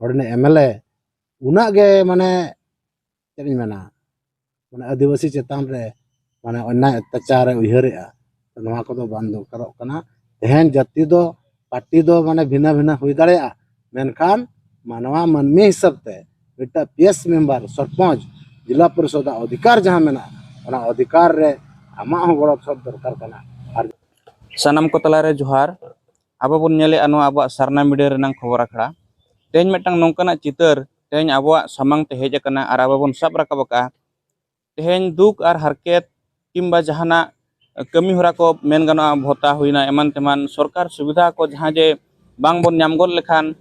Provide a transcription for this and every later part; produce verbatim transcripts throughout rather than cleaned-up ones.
ᱱᱚᱰᱮᱱᱤᱡ ᱮᱢᱮᱞᱮ ᱩᱱᱟᱹᱜ ᱜᱮ ᱢᱟᱱᱮ ᱪᱮᱫ ᱤᱧ ᱢᱮᱱᱟ, ᱢᱟᱱᱮ ᱟᱹᱫᱤᱵᱟᱹᱥᱤ ᱪᱮᱛᱟᱱ ᱨᱮ ᱢᱟᱱᱮ ᱚᱱᱱᱟᱭ ᱚᱛᱛᱟᱪᱟᱨ ᱮ ᱩᱭᱦᱟᱹᱨᱮᱜᱼᱟ᱾ ᱛᱚ ᱱᱚᱣᱟ ᱠᱚᱫᱚ ᱵᱟᱝ ᱫᱚᱨᱠᱟᱨᱚᱜ ᱠᱟᱱᱟ᱾ ᱛᱮᱦᱮᱧ ᱡᱟᱹᱛᱤ ᱫᱚ, ᱯᱟᱨᱴᱤ ᱫᱚ ᱢᱟᱱᱮ ᱵᱷᱤᱱᱟᱹ ᱵᱷᱤᱱᱟᱹ ᱦᱩᱭ ᱫᱟᱲᱮᱭᱟᱜᱼᱟ, ᱢᱮᱱᱠᱷᱟᱱ ᱢᱟᱱᱣᱟ ᱢᱟᱹᱱᱢᱤ ᱦᱤᱥᱟᱹᱵ ᱛᱮ ᱢᱤᱫᱴᱟᱝ ᱯᱤ ᱮᱥ ᱢᱮᱢᱵᱟᱨ, ᱥᱚᱨᱯᱚᱧᱪ, ᱡᱮᱞᱟ ᱯᱚᱨᱤᱥᱚᱫᱟᱜ ᱚᱫᱷᱤᱠᱟᱨ ᱡᱟᱦᱟᱸ ᱢᱮᱱᱟᱜᱼᱟ, ᱚᱱᱟ ᱚᱫᱷᱤᱠᱟᱨ ᱨᱮ ᱟᱢᱟᱜ ᱦᱚᱸ ᱜᱚᱲᱚ ᱥᱚᱦᱚᱫ ᱫᱚᱨᱠᱟᱨ ᱠᱟᱱᱟ᱾ ᱟᱨ ᱥᱟᱱᱟᱢ ᱠᱚ ᱛᱟᱞᱟᱨᱮ ᱡᱚᱦᱟᱨ᱾ ᱟᱵᱚ ᱵᱚᱱ ᱧᱮᱞᱮᱫᱼᱟ ᱱᱚᱣᱟ ᱟᱵᱚᱣᱟᱜ ᱥᱟᱨᱱᱟ ᱢᱤᱰᱤᱭᱟ ᱨᱮᱱᱟᱝ ᱠᱷᱚᱵᱚᱨ ᱟᱠᱷᱲᱟ᱾ ᱛᱮᱦᱮᱧ ᱢᱤᱫᱴᱟᱝ ᱱᱚᱝᱠᱟᱱᱟᱜ ᱪᱤᱛᱟᱹᱨ ᱛᱮᱦᱮᱧ ᱟᱵᱚᱣᱟᱜ ᱥᱟᱢᱟᱝ ᱛᱮ ᱦᱮᱡ ᱟᱠᱟᱱᱟ ᱟᱨ ᱟᱵᱚ ᱵᱚᱱ ᱥᱟᱵ ᱨᱟᱠᱟᱵ ᱟᱠᱟᱫᱼᱟ᱾ ᱛᱮᱦᱮᱧ ᱫᱩᱠ ᱟᱨ ᱦᱟᱨᱠᱮᱛ ᱠᱤᱢᱵᱟ ᱡᱟᱦᱟᱱᱟᱜ ᱠᱟᱹᱢᱤ ᱦᱚᱨᱟ ᱠᱚ ᱢᱮᱱ ᱜᱟᱱᱚᱜᱼᱟ, ᱵᱷᱚᱛᱟ ᱦᱩᱭᱱᱟ, ᱮᱢᱟᱱ ᱛᱮᱢᱟᱱ ᱥᱚᱨᱠᱟᱨ ᱥᱩᱵᱤᱫᱷᱟ ᱠᱚ ᱡᱟᱦᱟᱸ ᱡᱮ ᱵᱟᱝ ᱵᱚᱱ ᱧᱟᱢ ᱜᱚᱫ ᱞᱮᱠᱷᱟᱱ,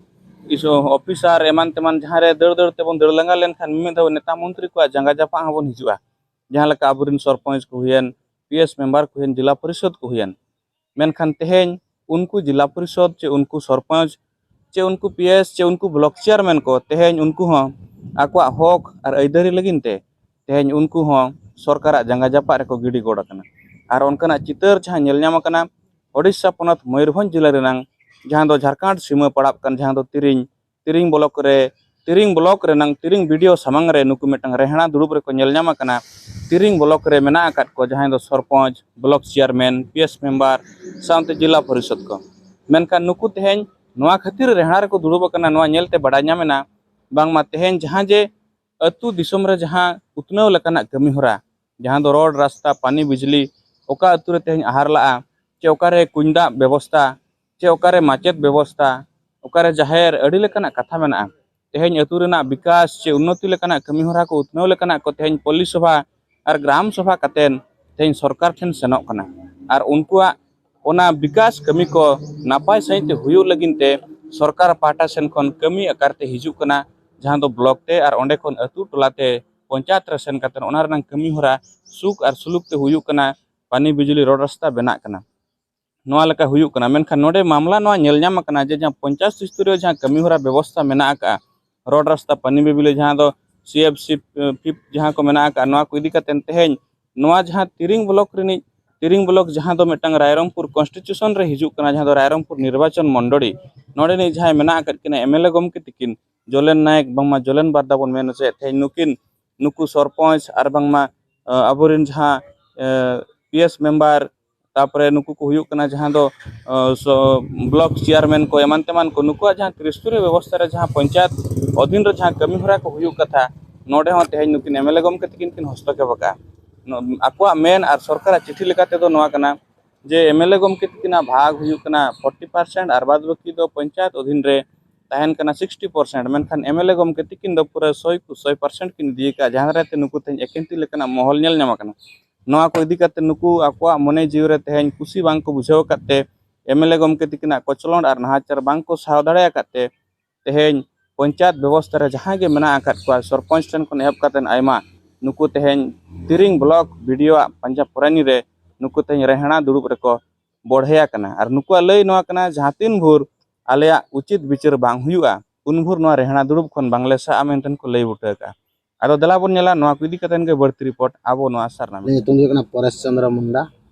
ᱤᱥ-, ᱚᱯᱷᱤᱥᱟᱨ ᱮᱢᱟᱱ ᱛᱮᱢᱟᱱ ᱡᱟᱦᱟᱸ ᱨᱮ ᱫᱟᱹᱲ ᱫᱟᱹᱲ ᱛᱮᱵᱚᱱ ᱫᱟᱹᱲ ᱞᱟᱸᱜᱟ ᱞᱮᱱᱠᱷᱟᱱ ᱢᱤᱢᱤᱫ ᱫᱷᱟᱣ ᱱᱮᱛᱟ ᱢᱚᱱᱛᱨᱤ ᱠᱚᱣᱟᱜ ᱡᱟᱸᱜᱟ ᱡᱟᱯᱟᱜ ᱦᱚᱸᱵᱚᱱ ᱦᱤᱡᱩᱜᱼᱟ᱾ ᱡᱟᱦᱟᱸ ᱞᱮᱠᱟ ᱟᱵᱚᱨᱮᱱ ᱥᱚᱨᱯᱚᱧᱪ ᱠᱚ ᱦᱩᱭᱮᱱ, ᱯᱤ ᱮᱥ ᱢᱮᱢᱵᱟᱨ ᱠᱚ ᱦᱩᱭᱮᱱ, ᱡᱮᱞᱟ ᱯᱚᱨᱤᱥᱚᱫᱽ ᱠᱚ ᱦᱩᱭᱮᱱ, ᱢᱮᱱᱠᱷᱟᱱ ᱛᱮᱦᱮᱧ ᱩᱱᱠᱩ ᱡᱮᱞᱟ ᱯᱚᱨᱤᱥᱚᱫᱽ ᱪᱮ ᱩᱱᱠᱩ ᱥᱚᱨᱯᱚᱧᱪ ᱪᱮ ᱩᱱᱠᱩ ᱯᱤ ᱮᱥ ᱪᱮ ᱩᱱᱠᱩ ᱵᱞᱚᱠ ᱪᱮᱭᱟᱨᱢᱮᱱ ᱠᱚ ᱛᱮᱦᱮᱧ ᱩᱱᱠᱩ ᱦᱚᱸ ᱟᱠᱚᱣᱟᱜ ᱦᱚᱠ ᱟᱨ ᱟᱹᱭᱫᱟᱹᱨᱤ ᱞᱟᱹᱜᱤᱫ ᱛᱮ ᱛᱮᱦᱮᱧ ᱩᱱᱠᱩ ᱦᱚᱸ ᱥᱚᱨᱠᱟᱨᱟᱜ ᱡᱟᱸᱜᱟ ᱡᱟᱯᱟᱜ ᱨᱮᱠᱚ ᱜᱤᱰᱤ ᱜᱚᱫ ᱟᱠᱟᱱᱟ᱾ ᱟᱨ ᱚᱱᱠᱟᱱᱟᱜ ᱪᱤᱛᱟᱹᱨ ᱡᱟᱦᱟᱸ ᱧᱮᱞ ᱧᱟᱢ ᱟᱠᱟᱱᱟ, ᱳᱰᱤᱥᱟ ᱯᱚᱱᱚᱛ ᱢᱚᱭᱩᱨᱵᱷᱚᱸᱡᱽ ᱡᱮᱞᱟ ᱨᱮᱱᱟᱝ, ᱡᱟᱦᱟᱸ ᱫᱚ ᱡᱷᱟᱲᱠᱷᱚᱸᱰ ᱥᱤᱢᱟᱹ ᱯᱟᱲᱟᱜ ᱠᱟᱱ, ᱡᱟᱦᱟᱸ ᱫᱚ ᱛᱤᱨᱤᱝ, ᱛᱤᱨᱤᱝ ᱵᱞᱚᱠ ᱨᱮ, ᱛᱤᱨᱤᱝ ᱵᱞᱚᱠ ᱨᱮᱱᱟᱝ ᱛᱤᱨᱤᱝ ᱵᱤ ᱰᱤ ᱳ ᱥᱟᱢᱟᱝ ᱨᱮ ᱱᱩᱠᱩ ᱢᱤᱫᱴᱟᱝ ᱨᱮᱦᱲᱟ ᱫᱩᱲᱩᱵ ᱨᱮᱠᱚ ᱧᱮᱞ ᱧᱟᱢ ᱟᱠᱟᱱᱟ᱾ ᱛᱤᱨᱤᱝ ᱵᱞᱚᱠ ᱨᱮ ᱢᱮᱱᱟᱜ ᱟᱠᱟᱫ ᱠᱚ, ᱡᱟᱦᱟᱸᱭ ᱫᱚ sarpanch, block chairman, P S member ᱥᱟᱶᱛᱮ ᱡᱮᱞᱟ ᱯᱚᱨᱤᱥᱚᱫᱽ ᱠᱚ᱾ ᱢᱮᱱᱠᱷᱟᱱ ᱱᱩᱠᱩ ᱛᱮᱦᱮᱧ ᱱᱚᱣᱟ ᱠᱷᱟᱹᱛᱤᱨ ᱨᱮᱦᱲᱟ ᱨᱮᱠᱚ ᱫᱩᱲᱩᱵ ᱟᱠᱟᱱᱟ, ᱱᱚᱣᱟ ᱧᱮᱞᱛᱮ ᱵᱟᱰᱟᱭ ᱧᱟᱢ ᱮᱱᱟ, ᱵᱟᱝᱢᱟ ᱛᱮᱦᱮᱧ ᱡᱟᱦᱟᱸ ᱡᱮ ᱟᱹᱛᱩ ᱫᱤᱥᱚᱢ ᱨᱮ ᱡᱟᱦᱟᱸ ᱩᱛᱱᱟᱹᱣ ᱞᱮᱠᱟᱱᱟᱜ ᱠᱟᱹᱢᱤ ᱦᱚᱨᱟ, ᱡᱟᱦᱟᱸ ᱫᱚ ᱨᱳᱰ, ᱨᱟᱥᱛᱟ, ᱯᱟᱱᱤ, ᱵᱤᱡᱽᱞᱤ, ᱚᱠᱟ ᱟᱹᱛᱩ ᱨᱮ ᱛᱮᱦᱮᱧ ᱟᱦᱟᱨ ᱞᱟᱜᱼᱟ, ᱪᱮ ᱚᱠᱟᱨᱮ ᱠᱩᱧ ᱫᱟᱜ ᱵᱮᱵᱚᱥᱛᱟ, ᱪᱮ ᱚᱠᱟᱨᱮ ᱢᱟᱪᱮᱫ ᱵᱮᱵᱚᱥᱛᱟ, ᱚᱠᱟᱨᱮ ᱡᱟᱦᱮᱨ, ᱟᱹᱰᱤ ᱞᱮᱠᱟᱱᱟᱜ ᱠᱟᱛᱷᱟ ᱢᱮᱱᱟᱜᱼᱟ᱾ ᱛᱮᱦᱮᱧ ᱟᱹᱛᱩ ᱨᱮᱱᱟᱜ ᱵᱤᱠᱟᱥ ᱪᱮ ᱩᱱᱱᱚᱛᱤ ᱞᱮᱠᱟᱱᱟᱜ ᱠᱟᱹᱢᱤ ᱦᱚᱨᱟ ᱠᱚ ᱩᱛᱱᱟᱹᱣ ᱞᱮᱠᱟᱱᱟᱜ ᱠᱚ ᱛᱮᱦᱮᱧ ᱯᱚᱞᱞᱤ ᱥᱚᱵᱷᱟ ᱟᱨ ᱜᱨᱟᱢ ᱥᱚᱵᱷᱟ ᱠᱟᱛᱮᱱ ᱛᱮᱦᱮᱧ ᱥᱚᱨᱠᱟᱨ ᱴᱷᱮᱱ ᱥᱮᱱᱚᱜ ᱠᱟᱱᱟ᱾ ᱟᱨ ᱩᱱᱠᱩᱣᱟᱜ ᱚᱱᱟ ᱵᱤᱠᱟᱥ ᱠᱟᱹᱢᱤ ᱠᱚ ᱱᱟᱯᱟᱭ ᱥᱟᱺᱦᱤᱡ ᱛᱮ ᱦᱩᱭᱩᱜ ᱞᱟᱹᱜᱤᱫ ᱛᱮ ᱥᱚᱨᱠᱟᱨ ᱯᱟᱦᱴᱟ ᱥᱮᱱ ᱠᱷᱚᱱ ᱠᱟᱹᱢᱤ ᱟᱠᱟᱨ ᱛᱮ ᱦᱤᱡᱩᱜ ᱠᱟᱱᱟ, ᱡᱟᱦᱟᱸ ᱫᱚ ᱵᱞᱚᱠ ᱛᱮ ᱟᱨ ᱚᱸᱰᱮ ᱠᱷᱚᱱ ᱟᱹᱛᱩ ᱴᱚᱞᱟ ᱛᱮ ᱯᱚᱧᱪᱟᱭᱮᱛ ᱨᱮ ᱥᱮᱱ ᱠᱟᱛᱮ ᱚᱱᱟ ᱨᱮᱱᱟᱜ ᱠᱟᱹᱢᱤ ᱦᱚᱨᱟ ᱥᱩᱠ ᱟᱨ ᱥᱩᱞᱩᱠ ᱛᱮ ᱦᱩᱭᱩᱜ ᱠᱟᱱᱟ, ᱯᱟᱱᱤ ᱵᱤᱡᱽᱞᱤ ᱨᱳᱰ ᱨᱟᱥᱛᱟ ᱵᱮᱱᱟᱜ ᱠᱟᱱᱟ᱾ ᱱᱚᱣᱟ ᱞᱮᱠᱟ ᱦᱩᱭᱩᱜ ᱠᱟᱱᱟ᱾ ᱢᱮᱱᱠᱷᱟᱱ ᱱᱚᱰᱮ ᱢᱟᱢᱞᱟ ᱱᱚᱣᱟ ᱧᱮᱞ ᱧᱟᱢ ᱟᱠᱟᱱᱟ ᱡᱮ ᱡᱟᱦᱟᱸ ᱯᱚᱧᱪᱟᱭᱮᱛ ᱥᱛᱚᱨᱤᱭᱚ ᱡᱟᱦᱟᱸ ᱠᱟᱹᱢᱤ ᱦᱚᱨᱟ ᱵᱮᱵᱚᱥᱛᱷᱟ ᱢᱮᱱᱟᱜ ᱟᱠᱟᱫᱼᱟ, ᱨᱳᱰ ᱨᱟᱥᱛᱟ, ᱯᱟᱱᱤ ᱵᱤᱡᱽᱞᱤ, ᱡᱟᱦᱟᱸ ᱫᱚ ᱥᱤ ᱮᱯᱷ ᱥᱤ ᱯᱷᱤᱯ ᱡᱟᱦᱟᱸ ᱠᱚ ᱢᱮᱱᱟᱜ ᱟᱠᱟᱫᱼᱟ, ᱱᱚᱣᱟ ᱠᱚ ᱤᱫᱤ ᱠᱟᱛᱮ ᱛᱮᱦᱮᱧ ᱱᱚᱣᱟ ᱡᱟᱦᱟᱸ ᱛᱤᱨᱤᱝ ᱵᱞᱚᱠ ᱨᱤᱱᱤᱡ, ᱛᱤᱨᱤᱝ ᱵᱞᱚᱠ ᱡᱟᱦᱟᱸ ᱫᱚ ᱢᱤᱫᱴᱟᱝ ᱨᱟᱭᱨᱚᱝᱯᱩᱨ ᱠᱚᱱᱥᱴᱤᱴᱩᱭᱩᱥᱚᱱ ᱨᱮ ᱦᱤᱡᱩᱜ ᱠᱟᱱᱟ, ᱡᱟᱦᱟᱸ ᱫᱚ ᱨᱟᱭᱨᱚᱝᱯᱩᱨ ᱱᱤᱨᱵᱟᱪᱚᱱ ᱢᱚᱱᱰᱚᱞᱤ, ᱱᱚᱰᱮᱱᱤᱡ ᱡᱟᱦᱟᱸᱭ ᱢᱮᱱᱟᱜ ᱟᱠᱟᱫ ᱠᱤᱱᱟ ᱮᱢ ᱮᱞ ᱮ ᱜᱚᱢᱠᱮ ᱛᱤᱠᱤᱱ, ᱡᱚᱞᱮᱱ ᱱᱟᱭᱮᱠ, ᱵᱟᱝᱢᱟ ᱡᱚᱞᱮᱱ ᱵᱟᱨᱫᱟ ᱵᱚᱱ ᱢᱮᱱ ᱦᱚᱪᱚᱭᱮᱫ ᱛᱟᱦᱮᱸᱫ, ᱱᱩᱠᱤᱱ, ᱱᱩᱠᱩ ᱥᱚᱨᱯᱚᱧᱪ ᱟᱨ ᱵᱟᱝᱢᱟ, ᱟᱸ, ᱟᱵᱚᱨᱮᱱ ᱡᱟᱦᱟᱸ, ᱟᱸ, ᱯᱤ ᱮᱥ ᱢᱮᱢᱵᱟᱨ, ᱛᱟᱯᱚᱨᱮ ᱱᱩᱠᱩ ᱠᱚ ᱦᱩᱭᱩᱜ ᱠᱟᱱᱟ ᱡᱟᱦᱟᱸ ᱫᱚ, ᱟᱸ, ᱥᱚ-, ᱵᱞᱚᱠ ᱪᱮᱭᱟᱨᱢᱮᱱ ᱠᱚ, ᱮᱢᱟᱱ ᱛᱮᱢᱟᱱ ᱠᱚ, ᱱᱩᱠᱩᱣᱟᱜ ᱡᱟᱦᱟᱸ ᱛᱨᱤᱥᱛᱚᱨᱤᱭᱚ ᱵᱮᱵᱚᱥᱛᱷᱟ ᱨᱮ ᱡᱟᱦᱟᱸ ᱯᱚᱧᱪᱟᱭᱮᱛ ᱚᱫᱷᱤᱱ ᱨᱮ ᱡᱟᱦᱟᱸ ᱠᱟᱹᱢᱤ ᱦᱚᱨᱟ ᱠᱚ ᱦᱩᱭᱩᱜ ᱠᱟᱛᱷᱟ, ᱱᱚᱰᱮ ᱦᱚᱸ ᱛᱮᱦᱮᱧ ᱱᱩᱠᱤᱱ ᱮᱢ ᱮᱞ ᱮ ᱜᱚᱢᱠᱮ ᱛᱟᱹᱠᱤᱱ ᱠᱤᱱ ᱦᱚᱥᱛᱚᱠᱷᱮᱯ ᱟᱠᱟᱫᱼᱟ᱾ ᱱᱚ-, ᱟᱠᱚᱣᱟᱜ ᱢᱮᱱ ᱟᱨ ᱥᱚᱨᱠᱟᱨᱟᱜ ᱪᱤᱴᱷᱤ ᱞᱮᱠᱟ ᱛᱮᱫᱚ ᱱᱚᱣᱟ ᱠᱟᱱᱟ ᱡᱮ ᱮᱢ ᱮᱞ ᱮ ᱜᱚᱢᱠᱮ ᱛᱟᱹᱠᱤᱱᱟᱜ ᱵᱷᱟᱜᱽ ᱦᱩᱭᱩᱜ ᱠᱟᱱᱟ ᱯᱷᱳᱨᱴᱤ ᱯᱟᱨᱥᱮᱱᱴ ᱟᱨ ᱵᱟᱫ ᱵᱟᱹᱠᱤ ᱫᱚ ᱯᱚᱧᱪᱟᱭᱮᱛ ᱚᱫᱷᱤᱱ ᱨᱮ ᱛᱟᱦᱮᱱ ᱠᱟᱱᱟ ᱥᱤᱠᱥᱴᱤ ᱯᱟᱨᱥᱮᱱᱴ, ᱢᱮᱱᱠᱷᱟᱱ ᱮᱢ ᱮᱞ ᱮ ᱜᱚᱢᱠᱮ ᱛᱟᱹᱠᱤᱱ ᱫᱚ ᱯᱩᱨᱟᱹ ᱥᱚᱭ ᱠᱚ ᱥᱚᱭ ᱯᱟᱨᱥᱮᱱᱴ ᱠᱤᱱ ᱤᱫᱤ ᱟᱠᱟᱫᱼᱟ, ᱡᱟᱦᱟᱸ ᱫᱟᱨᱟᱭ ᱛᱮ ᱱᱩᱠᱩ ᱛᱮᱦᱮᱧ ᱮᱠᱮᱱ ᱛᱤ ᱞᱮᱠᱟᱱᱟᱜ ᱢᱚᱦᱚᱞ ᱧᱮᱞ ᱧᱟᱢ ᱟᱠᱟᱱᱟ᱾ ᱱᱚᱣᱟ ᱠᱚ ᱤᱫᱤ ᱠᱟᱛᱮ ᱱᱩᱠᱩ ᱟᱠᱚᱣᱟᱜ ᱢᱚᱱᱮ ᱡᱤᱣᱤ ᱨᱮ ᱛᱮᱦᱮᱧ ᱠᱩᱥᱤ ᱵᱟᱝ ᱠᱚ ᱵᱩᱡᱷᱟᱹᱣ ᱟᱠᱟᱫ ᱛᱮ, ᱮᱢ ᱮᱞ ᱮ ᱜᱚᱢᱠᱮ ᱛᱟᱹᱠᱤᱱᱟᱜ ᱠᱚᱪᱞᱚᱱ ᱟᱨ ᱱᱟᱦᱟᱪᱟᱨ ᱵᱟᱝ ᱠᱚ ᱥᱟᱦᱟᱣ ᱫᱟᱲᱮ ᱟᱠᱟᱫ ᱛᱮ, ᱛᱮᱦᱮᱧ ᱯᱚᱧᱪᱟᱭᱮᱛ ᱵᱮᱵᱚᱥᱛᱷᱟ ᱨᱮ ᱡᱟᱦᱟᱸᱭ ᱜᱮ ᱢᱮᱱᱟᱜ ᱟᱠᱟᱫ ᱠᱚᱣᱟ, ᱥᱚᱨᱯᱚᱧᱪ ᱴᱷᱮᱱ ᱠᱷᱚᱱ ᱮᱦᱚᱵ ᱠᱟᱛᱮ ᱟᱭᱢᱟ, ᱱᱩᱠᱩ ᱛᱮᱦᱮᱧ ᱛᱤᱨᱤᱝ ᱵᱞᱚᱠ ᱵᱤ ᱰᱤ ᱳ ᱟᱜ ᱯᱟᱸᱡᱟ ᱯᱚᱨᱟᱱᱤ ᱨᱮ ᱱᱩᱠᱩ ᱛᱮᱦᱮᱧ ᱨᱮᱦᱲᱟ ᱫᱩᱲᱩᱵ ᱨᱮᱠᱚ ᱵᱚᱲᱦᱮ ᱟᱠᱟᱱᱟ᱾ ᱟᱨ ᱱᱩᱠᱩᱣᱟᱜ ᱞᱟᱹᱭ ᱱᱚᱣᱟ ᱠᱟᱱᱟ, ᱡᱟᱦᱟᱸ ᱛᱤᱱ ᱵᱷᱳᱨ ᱟᱞᱮᱭᱟᱜ ᱩᱪᱤᱛ ᱵᱤᱪᱟᱹᱨ ᱵᱟᱝ ᱦᱩᱭᱩᱜᱼᱟ, ᱩᱱ ᱵᱷᱳᱨ ᱱᱚᱣᱟ ᱨᱮᱦᱲᱟ ᱫᱩᱲᱩᱵ ᱠᱷᱚᱱ ᱵᱟᱝᱞᱮ ᱥᱟᱦᱟᱜᱼᱟ ᱢᱮᱱᱛᱮ ᱠᱚ ᱞᱟᱹᱭ ᱵᱩᱴᱟᱹ ᱟᱠᱟᱫᱼᱟ᱾ ᱟᱫᱚ ᱫᱮᱞᱟ ᱵᱚᱱ ᱧᱮᱞᱟ ᱱᱚᱣᱟ ᱠᱚ ᱤᱫᱤ ᱠᱟᱛᱮ ᱜᱮ ᱵᱟᱹᱲᱛᱤ ᱨᱤᱯᱳᱨᱴ ᱟᱵᱚ ᱱᱚᱣᱟ ᱥᱟᱨᱱᱟ ᱤᱧᱟᱹᱜ ᱧᱩᱛᱩᱢ ᱫᱚ ᱦᱩᱭᱩᱜ ᱠᱟᱱᱟ ᱯᱚᱨᱮᱥ ᱪᱚᱱᱫᱨᱚ ᱢᱩᱱᱰᱟ,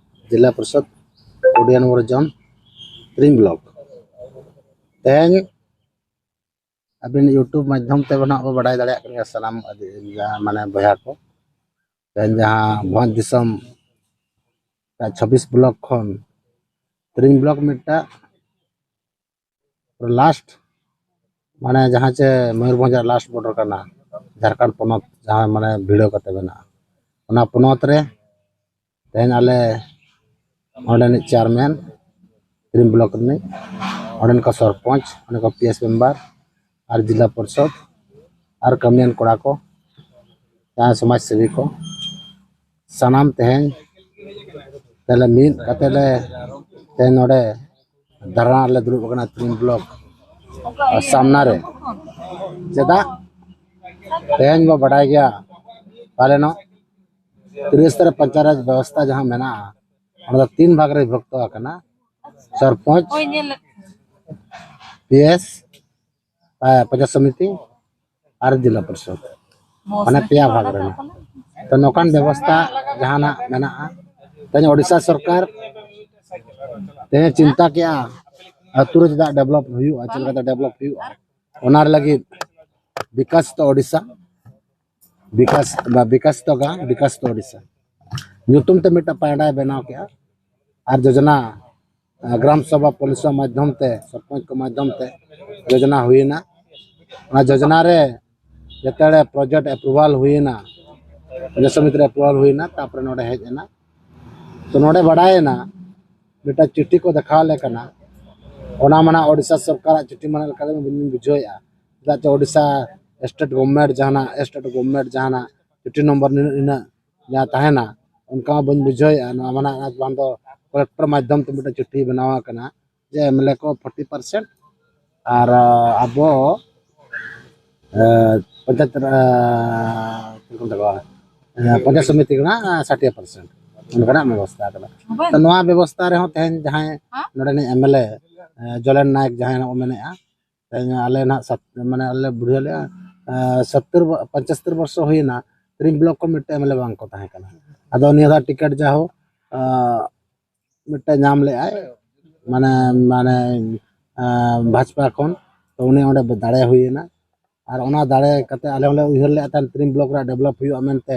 ᱡᱮᱞᱟ ᱯᱚᱨᱤᱥᱚᱫ ᱠᱩᱰᱤᱭᱟ ᱱᱚᱢᱵᱚᱨ ᱡᱳᱱ, ᱛᱤᱨᱤᱝ ᱵᱞᱚᱠ᱾ ᱛᱮᱦᱮᱧ ᱟᱹᱵᱤᱱ YouTube ᱢᱟᱫᱽᱫᱷᱚᱢ ᱛᱮ ᱱᱟᱦᱟᱜ ᱵᱚ ᱵᱟᱰᱟᱭ ᱫᱟᱲᱮᱭᱟᱜ ᱠᱟᱱ ᱜᱮᱭᱟ ᱥᱟᱱᱟᱢ ᱟᱹᱫᱤ-, ᱡᱟᱦᱟᱸ ᱢᱟᱱᱮ ᱵᱚᱭᱦᱟ ᱠᱚ, ᱛᱮᱦᱮᱧ ᱡᱟᱦᱟᱸ ᱵᱷᱚᱸᱡᱽ ᱫᱤᱥᱚᱢ ᱪᱷᱟᱵᱵᱤᱥ ᱵᱞᱚᱠ ᱠᱷᱚᱱ ᱛᱤᱨᱤᱝ ᱵᱞᱚᱠ ᱢᱤᱫᱴᱟᱜ ᱞᱟᱥᱴ, ᱢᱟᱱᱮ ᱡᱟᱦᱟᱸ ᱪᱮ ᱢᱚᱭᱩᱨᱵᱷᱚᱸᱡᱽ ᱨᱮᱭᱟᱜ ᱞᱟᱥᱴ ᱵᱚᱰᱟᱨ ᱠᱟᱱᱟ, ᱡᱷᱟᱲᱠᱷᱚᱸᱰ ᱯᱚᱱᱚᱛ ᱡᱟᱦᱟᱸ ᱢᱟᱱᱮ ᱵᱷᱤᱲᱟᱹᱣ ᱠᱟᱛᱮ ᱢᱮᱱᱟᱜᱼᱟ, ᱚᱱᱟ ᱯᱚᱱᱚᱛ ᱨᱮ ᱛᱮᱦᱮᱧ ᱟᱞᱮ ᱚᱸᱰᱮᱱᱤᱡ ᱪᱮᱭᱟᱨᱢᱮᱱ, ᱛᱤᱨᱤᱝ ᱵᱞᱚᱠ ᱨᱤᱱᱤᱡ, ᱚᱸᱰᱮᱱ ᱠᱚ ᱥᱚᱨᱯᱚᱧᱪ, ᱚᱸᱰᱮ ᱠᱚ ᱯᱤ ᱮᱥ ᱢᱮᱢᱵᱟᱨ ᱟᱨ ᱡᱮᱞᱟ ᱯᱚᱨᱤᱥᱚᱫ ᱟᱨ ᱠᱟᱹᱢᱤᱭᱟᱱ ᱠᱚᱲᱟ ᱠᱚ, ᱡᱟᱦᱟᱸᱭ ᱥᱚᱢᱟᱡᱽ ᱥᱮᱵᱤ ᱠᱚ, ᱥᱟᱱᱟᱢ ᱛᱮᱦᱮᱧ ᱛᱟᱦᱞᱮ ᱢᱤᱫ ᱠᱟᱛᱮ ᱞᱮ ᱛᱮᱦᱮᱧ ᱱᱚᱰᱮ ᱫᱷᱟᱨᱱᱟ ᱨᱮᱞᱮ ᱫᱩᱲᱩᱵ ᱟᱠᱟᱱᱟ ᱛᱤᱨᱤᱝ ᱵᱞᱚᱠ ᱥᱟᱢᱱᱟ ᱨᱮ᱾ ᱪᱮᱫᱟᱜ? ᱛᱮᱦᱮᱧ ᱵᱚ ᱵᱟᱰᱟᱭ ᱜᱮᱭᱟ ᱯᱟᱞᱮᱱᱚᱜ ᱛᱨᱤᱥ ᱛᱟᱹᱨᱤᱠᱷ ᱯᱚᱧᱪᱟᱭᱮᱛ ᱨᱟᱡᱽ ᱵᱮᱵᱚᱥᱛᱷᱟ ᱡᱟᱦᱟᱸ ᱢᱮᱱᱟᱜᱼᱟ, ᱚᱱᱟ ᱫᱚ ᱛᱤᱱ ᱵᱷᱟᱜᱽ ᱨᱮ ᱵᱤᱵᱷᱚᱠᱛᱚ ᱟᱠᱟᱱᱟ᱾ ᱥᱚᱨᱯᱚᱧᱪ, ᱯᱤ ᱮᱥ, ᱯᱚᱧᱪᱟᱭᱮᱛ ᱥᱚᱢᱤᱛᱤ ᱟᱨ ᱡᱮᱞᱟ ᱯᱚᱨᱤᱥᱚᱫ, ᱢᱟᱱᱮ ᱯᱮᱭᱟ ᱵᱷᱟᱜᱽ ᱨᱮᱱᱟᱜ᱾ ᱛᱚ ᱱᱚᱝᱠᱟᱱ ᱵᱮᱵᱚᱥᱛᱷᱟ ᱡᱟᱦᱟᱱᱟᱜ ᱢᱮᱱᱟᱜᱼᱟ? ᱛᱮᱦᱮᱧ ᱳᱰᱤᱥᱟ ᱥᱚᱨᱠᱟᱨ ᱛᱮᱦᱮᱧ ᱪᱤᱱᱛᱟ ᱠᱮᱜᱼᱟ, ᱟᱹᱛᱩ ᱨᱮ ᱪᱮᱫᱟᱜ ᱰᱮᱵᱷᱞᱚᱯ ᱦᱩᱭᱩᱜᱼᱟ, ᱪᱮᱫ ᱞᱮᱠᱟᱛᱮ ᱰᱮᱵᱷᱞᱚᱯ ᱦᱩᱭᱩᱜᱼᱟ, ᱚᱱᱟ ᱞᱟᱹᱜᱤᱫ ᱵᱤᱠᱟᱥᱤᱛᱚ ᱳᱰᱤᱥᱟ, ᱵᱤᱠᱟᱥ ᱵᱟ ᱵᱤᱠᱟᱥᱤᱛᱚ ᱜᱟᱶ, ᱵᱤᱠᱟᱥᱤᱛᱚ ᱳᱰᱤᱥᱟ ᱧᱩᱛᱩᱢ ᱛᱮ ᱢᱤᱫᱴᱟᱝ ᱯᱟᱭᱰᱟᱭ ᱵᱮᱱᱟᱣ ᱠᱮᱜᱼᱟ᱾ ᱟᱨ ᱡᱳᱡᱚᱱᱟ, ᱟᱸ, ᱜᱨᱟᱢ ᱥᱚᱵᱷᱟ ᱯᱚᱨᱤᱥᱚᱫ ᱢᱟᱫᱽᱫᱷᱚᱢ ᱛᱮ, ᱥᱚᱨᱯᱚᱧᱪ ᱠᱚ ᱢᱟᱫᱽᱫᱷᱚᱢ ᱛᱮ ᱡᱳᱡᱚᱱᱟ ᱦᱩᱭᱮᱱᱟ᱾ ᱚᱱᱟ ᱡᱳᱡᱚᱱᱟ ᱨᱮ ᱡᱮᱛᱮ ᱦᱚᱲ ᱯᱨᱚᱡᱮᱠᱴ ᱮᱯᱨᱩᱵᱷᱟᱞ ᱦᱩᱭᱮᱱᱟ, ᱯᱚᱧᱪᱟᱭᱮᱛ ᱥᱚᱢᱤᱛᱤ ᱨᱮ ᱮᱯᱨᱩᱵᱷᱟᱞ ᱦᱩᱭᱮᱱᱟ, ᱛᱟᱨᱯᱚᱨᱮ ᱱᱚᱰᱮ ᱦᱮᱡ ᱮᱱᱟ᱾ ᱛᱚ ᱱᱚᱰᱮ ᱵᱟᱰᱟᱭᱮᱱᱟ, ᱢᱤᱫᱴᱟᱝ ᱪᱤᱴᱷᱤ ᱠᱚ ᱫᱮᱠᱷᱟᱣ ᱟᱞᱮ ᱠᱟᱱᱟ, ᱚᱱᱟ ᱢᱟᱱᱟ ᱳᱰᱤᱥᱟ ᱥᱚᱨᱠᱟᱨᱟᱜ ᱪᱤᱴᱷᱤ ᱢᱟᱱᱟ ᱞᱮᱠᱟ ᱫᱚ ᱵᱟᱹᱧ ᱵᱩᱡᱷᱟᱹᱣᱮᱫᱼᱟ᱾ ᱪᱮᱫᱟᱜ ᱪᱮ ᱳᱰᱤᱥᱟ ᱥᱴᱮᱴ ᱜᱚᱵᱷᱢᱮᱱᱴ ᱡᱟᱦᱟᱱᱟᱜ, ᱥᱴᱮᱴ ᱜᱚᱵᱷᱢᱮᱱᱴ ᱡᱟᱦᱟᱱᱟᱜ ᱪᱤᱴᱷᱤ ᱱᱚᱢᱵᱚᱨ ᱱᱤᱱᱟᱹᱜ ᱱᱤᱱᱟᱹᱜ ᱡᱟᱦᱟᱸ ᱛᱟᱦᱮᱱᱟ, ᱚᱱᱠᱟ ᱢᱟ ᱵᱟᱹᱧ ᱵᱩᱡᱷᱟᱹᱣᱮᱫᱼᱟ᱾ ᱱᱚᱣᱟ ᱢᱟᱱᱟ ᱟᱡ ᱵᱟᱝ ᱫᱚ ᱠᱚᱞᱮᱠᱴᱚᱨ ᱢᱟᱫᱽᱫᱷᱚᱢ ᱛᱮ ᱢᱤᱫᱴᱟᱝ ᱪᱤᱴᱷᱤ ᱵᱮᱱᱟᱣ ᱟᱠᱟᱱᱟ ᱡᱮ ᱮᱢᱮᱞᱮ ᱠᱚ ᱯᱷᱳᱨᱴᱤ ᱯᱟᱨᱥᱮᱱᱴ ᱟᱨ ᱟᱵᱚ, ᱮ, ᱯᱚᱧᱪᱟᱭᱮᱛ, ᱮ, ᱪᱮᱫ ᱠᱚ ᱢᱮᱛᱟ ᱠᱚᱣᱟ, ᱮ, ᱯᱚᱧᱪᱟᱭᱮᱛ ᱥᱚᱢᱤᱛᱤ ᱠᱷᱚᱱᱟᱜ ᱥᱟᱴᱤᱭᱟ ᱯᱟᱨᱥᱮᱱᱴ ᱚᱱᱠᱟᱱᱟᱜ ᱵᱮᱵᱚᱥᱛᱷᱟ ᱠᱟᱱᱟ᱾ ᱛᱚ ᱱᱚᱣᱟ ᱵᱮᱵᱚᱥᱛᱷᱟ ᱨᱮᱦᱚᱸ ᱛᱮᱦᱮᱧ ᱡᱟᱦᱟᱸᱭ ᱱᱚᱰᱮᱱᱤᱡ ᱮᱢᱮᱞᱮ, ᱮ, ᱡᱚᱞᱮᱱ ᱱᱟᱭᱮᱠ ᱡᱟᱦᱟᱸᱭ ᱱᱟᱜ ᱠᱚ ᱢᱮᱱᱮᱫᱼᱟ, ᱛᱮᱦᱮᱧ ᱟᱞᱮ ᱱᱟᱜ ᱥᱟᱛ-, ᱢᱟᱱᱮ ᱟᱞᱮ ᱵᱩᱲᱦᱤ ᱞᱮ, ᱮ, ᱥᱚᱛᱛᱚᱨ ᱵᱚ-, ᱯᱚᱸᱪᱟᱛᱛᱳᱨ ᱵᱚᱨᱥᱚ ᱦᱩᱭᱮᱱᱟ, ᱛᱤᱨᱤᱧ ᱵᱞᱚᱠ ᱠᱚ ᱢᱤᱫᱴᱮᱱ ᱮᱢᱮᱞᱮ ᱵᱟᱝ ᱠᱚ ᱛᱟᱦᱮᱸ ᱠᱟᱱᱟ᱾ ᱟᱫᱚ ᱱᱤᱭᱟᱹ ᱫᱷᱟᱣ ᱴᱤᱠᱤᱴ ᱡᱟ ᱦᱳᱠ, ᱮ, ᱢᱤᱫᱴᱮᱱ ᱧᱟᱢ ᱞᱮᱫᱟᱭ, ᱢᱟᱱᱮ, ᱢᱟᱱᱮ, ᱮ, ᱵᱷᱟᱡᱽᱯᱟ ᱠᱷᱚᱱ, ᱛᱚ ᱩᱱᱤ ᱚᱸᱰᱮ ᱫᱟᱲᱮ ᱦᱩᱭᱮᱱᱟ᱾ ᱟᱨ ᱚᱱᱟ ᱫᱟᱲᱮ ᱠᱟᱛᱮ ᱟᱞᱮ ᱦᱚᱸᱞᱮ ᱩᱭᱦᱟᱹᱨ ᱞᱮᱫᱼᱟ ᱛᱟᱦᱮᱸᱫ ᱛᱤᱨᱤᱧ ᱵᱞᱚᱠ ᱨᱮᱭᱟᱜ ᱰᱮᱵᱷᱞᱚᱯ ᱦᱩᱭᱩᱜᱼᱟ ᱢᱮᱱᱛᱮ,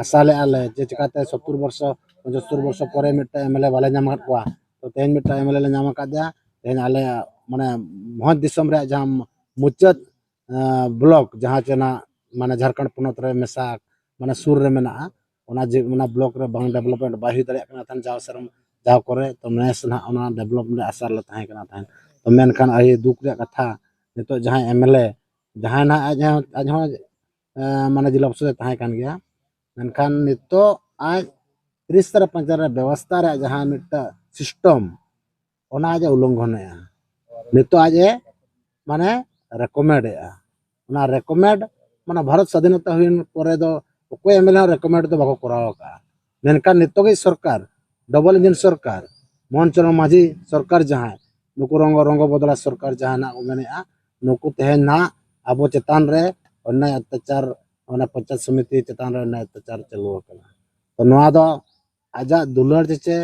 ᱟᱥᱟ ᱞᱮᱫᱼᱟ ᱞᱮ ᱡᱮ ᱪᱤᱠᱟᱹᱛᱮ ᱥᱚᱛᱛᱚᱨ ᱵᱚᱨᱥᱚ, ᱯᱚᱸᱪᱟᱛᱛᱳᱨ ᱵᱚᱨᱥᱚ ᱯᱚᱨᱮ ᱢᱤᱫᱴᱟᱝ ᱮᱢᱮᱞᱮ ᱵᱟᱞᱮ ᱧᱟᱢ ᱟᱠᱟᱫ ᱠᱚᱣᱟ, ᱛᱚ ᱛᱮᱦᱮᱧ ᱢᱤᱫᱴᱟᱝ ᱮᱢᱮᱞᱮ ᱞᱮ ᱧᱟᱢ ᱟᱠᱟᱫᱮᱭᱟ᱾ ᱛᱮᱦᱮᱧ ᱟᱞᱮ ᱢᱟᱱᱮ ᱵᱷᱚᱸᱡᱽ ᱫᱤᱥᱚᱢ ᱨᱮᱭᱟᱜ ᱡᱟᱦᱟᱸ ᱢᱩᱪᱟᱹᱫ, ᱮ, ᱵᱞᱚᱠ ᱡᱟᱦᱟᱸ ᱪᱮ ᱱᱟᱜ ᱢᱟᱱᱮ ᱡᱷᱟᱲᱠᱷᱚᱸᱰ ᱯᱚᱱᱚᱛ ᱨᱮ ᱢᱮᱥᱟ, ᱢᱟᱱᱮ ᱥᱩᱨ ᱨᱮ ᱢᱮᱱᱟᱜᱼᱟ, ᱚᱱᱟ ᱡᱮ ᱚᱱᱟ ᱵᱞᱚᱠ ᱨᱮ ᱵᱟᱝ ᱰᱮᱵᱷᱞᱚᱯᱢᱮᱱᱴ ᱵᱟᱭ ᱦᱩᱭ ᱫᱟᱲᱮᱭᱟᱜ ᱠᱟᱱᱟ ᱛᱟᱦᱮᱸᱫ ᱡᱟᱣ ᱥᱮᱨᱢᱟ ᱡᱟᱣ ᱠᱚᱨᱮ, ᱛᱚ ᱱᱮᱥ ᱱᱟᱦᱟᱜ ᱚᱱᱟ ᱰᱮᱵᱷᱞᱚᱯᱢᱮᱱᱴ ᱟᱥᱟ ᱨᱮᱞᱮ ᱛᱟᱦᱮᱸ ᱠᱟᱱᱟ ᱛᱟᱦᱮᱸᱫ᱾ ᱛᱚ ᱢᱮᱱᱠᱷᱟᱱ ᱟᱹᱰᱤ ᱫᱩᱠ ᱨᱮᱭᱟᱜ ᱠᱟᱛᱷᱟ, ᱱᱤᱛᱚᱜ ᱡᱟᱦᱟᱸᱭ ᱮᱢᱮᱞᱮ, ᱡᱟᱦᱟᱸᱭ ᱱᱟᱦᱟᱜ ᱟᱡ ᱦᱚᱸ, ᱟᱡ ᱦᱚᱸ, ᱮ, ᱢᱟᱱᱮ ᱡᱮᱞᱟ ᱯᱨᱚᱥᱟᱥᱚᱱ ᱨᱮ ᱛᱟᱦᱮᱸ ᱠᱟᱱ ᱜᱮᱭᱟ, ᱢᱮᱱᱠᱷᱟᱱ ᱱᱤᱛᱚᱜ ᱟᱡ ᱛᱤᱨᱤᱥ ᱛᱟᱹᱨᱤᱠᱷ ᱯᱚᱧᱪᱟᱭᱮᱛ ᱨᱮ ᱵᱮᱵᱚᱥᱛᱷᱟ ᱨᱮᱭᱟᱜ ᱡᱟᱦᱟᱸ ᱢᱤᱫᱴᱟᱝ ᱥᱤᱥᱴᱮᱢ, ᱚᱱᱟ ᱟᱡ ᱮ ᱩᱞᱞᱚᱝᱜᱷᱚᱱᱮᱜᱼᱟ᱾ ᱱᱤᱛᱚᱜ ᱟᱡ ᱮ ᱢᱟᱱᱮ ᱨᱮᱠᱚᱢᱮᱱᱰ ᱮᱜᱼᱟ᱾ ᱚᱱᱟ ᱨᱮᱠᱚᱢᱮᱱᱰ ᱢᱟᱱᱮ ᱵᱷᱟᱨᱚᱛ ᱥᱟᱫᱷᱤᱱᱚᱛᱟ ᱦᱩᱭᱮᱱ ᱯᱚᱨᱮ ᱫᱚ ᱚᱠᱚᱭ ᱮᱢᱮᱞᱮ ᱦᱚᱸ ᱨᱮᱠᱚᱢᱮᱱᱰ ᱫᱚ ᱵᱟᱠᱚ ᱠᱚᱨᱟᱣ ᱟᱠᱟᱫᱼᱟ᱾ ᱢᱮᱱᱠᱷᱟᱱ ᱱᱤᱛᱚᱜᱤᱡ ᱥᱚᱨᱠᱟᱨ, ᱰᱚᱵᱚᱞ ᱤᱧᱡᱤᱱ ᱥᱚᱨᱠᱟᱨ, ᱢᱳᱦᱚᱱ ᱪᱚᱨᱚᱬ ᱢᱟᱹᱡᱷᱤ ᱥᱚᱨᱠᱟᱨ ᱡᱟᱦᱟᱸᱭ, ᱱᱩᱠᱩ ᱨᱚᱝᱜᱚ, ᱨᱚᱝᱜᱚ ᱵᱚᱫᱚᱞᱟ ᱥᱚᱨᱠᱟᱨ ᱡᱟᱦᱟᱸ ᱱᱟᱜ ᱠᱚ ᱢᱮᱱᱮᱜᱼᱟ, ᱱᱩᱠᱩ ᱛᱮᱦᱮᱧ ᱱᱟᱜ ᱟᱵᱚ ᱪᱮᱛᱟᱱ ᱨᱮ ᱚᱱᱱᱟᱭ ᱚᱛᱛᱟᱪᱟᱨ, ᱚᱱᱟ ᱯᱚᱧᱪᱟᱭᱮᱛ ᱥᱚᱢᱤᱛᱤ ᱪᱮᱛᱟᱱ ᱨᱮ ᱚᱱᱱᱟᱭ ᱚᱛᱛᱟᱪᱟᱨ ᱪᱟᱹᱞᱩ ᱟᱠᱟᱱᱟ᱾ ᱛᱚ ᱱᱚᱣᱟ ᱫᱚ ᱟᱡᱟᱜ ᱫᱩᱞᱟᱹᱲ ᱪᱮᱪᱮ,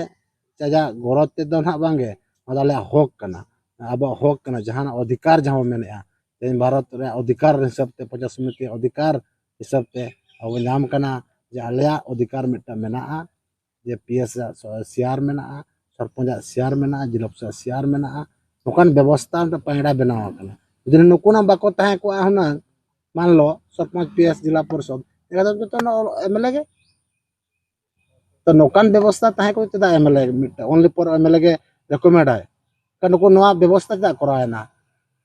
ᱟᱡᱟᱜ ᱜᱚᱨᱚᱡᱽ ᱛᱮᱫᱚ ᱱᱟᱦᱟᱜ ᱵᱟᱝᱜᱮ, ᱱᱚᱣᱟ ᱫᱚ ᱟᱞᱮᱭᱟᱜ ᱦᱚᱠ ᱠᱟᱱᱟ, ᱟᱵᱚᱣᱟᱜ ᱦᱚᱠ ᱠᱟᱱᱟ, ᱡᱟᱦᱟᱱᱟᱜ ᱚᱫᱷᱤᱠᱟᱨ ᱡᱟᱦᱟᱸ ᱵᱚᱱ ᱢᱮᱱᱮᱜᱼᱟ, ᱛᱮᱦᱮᱧ ᱵᱷᱟᱨᱚᱛ ᱨᱮᱭᱟᱜ ᱚᱫᱷᱤᱠᱟᱨ ᱦᱤᱥᱟᱹᱵ ᱛᱮ, ᱯᱚᱧᱪᱟᱭᱮᱛ ᱥᱚᱢᱤᱛᱤ ᱚᱫᱷᱤᱠᱟᱨ ᱦᱤᱥᱟᱹᱵ ᱛᱮ ᱟᱵᱚ ᱧᱟᱢ ᱠᱟᱱᱟ ᱡᱮ ᱟᱞᱮᱭᱟᱜ ᱚᱫᱷᱤᱠᱟᱨ ᱢᱤᱫᱴᱟᱝ ᱢᱮᱱᱟᱜᱼᱟ, ᱡᱮ ᱯᱤ ᱮᱥ ᱟᱜ ᱥᱚ-, ᱥᱮᱭᱟᱨ ᱢᱮᱱᱟᱜᱼᱟ, ᱥᱚᱨᱯᱚᱧᱪ ᱟᱜ ᱥᱮᱭᱟᱨ ᱢᱮᱱᱟᱜᱼᱟ, ᱡᱤᱞᱟ ᱯᱚᱨᱤᱥᱚᱫ ᱥᱮᱭᱟᱨ ᱢᱮᱱᱟᱜᱼᱟ, ᱱᱚᱝᱠᱟᱱ ᱵᱮᱵᱚᱥᱛᱷᱟ ᱢᱤᱫᱴᱟᱝ ᱯᱟᱭᱲᱟ ᱵᱮᱱᱟᱣ ᱟᱠᱟᱱᱟ᱾ ᱡᱩᱫᱤ ᱱᱩᱠᱩᱱᱟᱜ ᱵᱟᱠᱚ ᱛᱟᱦᱮᱸ ᱠᱚᱜᱼᱟ ᱦᱩᱱᱟᱹᱝ, ᱢᱟᱱ ᱞᱚ ᱥᱚᱨᱯᱚᱧᱪ, ᱯᱤ ᱮᱥ, ᱡᱤᱞᱟ ᱯᱚᱨᱤᱥᱚᱫ, ᱮᱱᱠᱷᱟᱱ ᱫᱚ ᱡᱚᱛᱚ ᱮᱢ ᱮᱞ ᱮ ᱜᱮ᱾ ᱛᱚ ᱱᱚᱝᱠᱟᱱ ᱵᱮᱵᱚᱥᱛᱷᱟ ᱛᱟᱦᱮᱸ ᱠᱚᱜ ᱪᱮᱫᱟᱜ ᱮᱢ ᱮᱞ ᱮ ᱢᱤᱫᱴᱟᱝ only for M L A ᱜᱮ recommend ᱟᱭ? ᱠᱟᱨᱚᱱ ᱱᱩᱠᱩ ᱱᱚᱣᱟ ᱵᱮᱵᱚᱥᱛᱷᱟ ᱪᱮᱫᱟᱜ ᱠᱚᱨᱟᱣ ᱮᱱᱟ?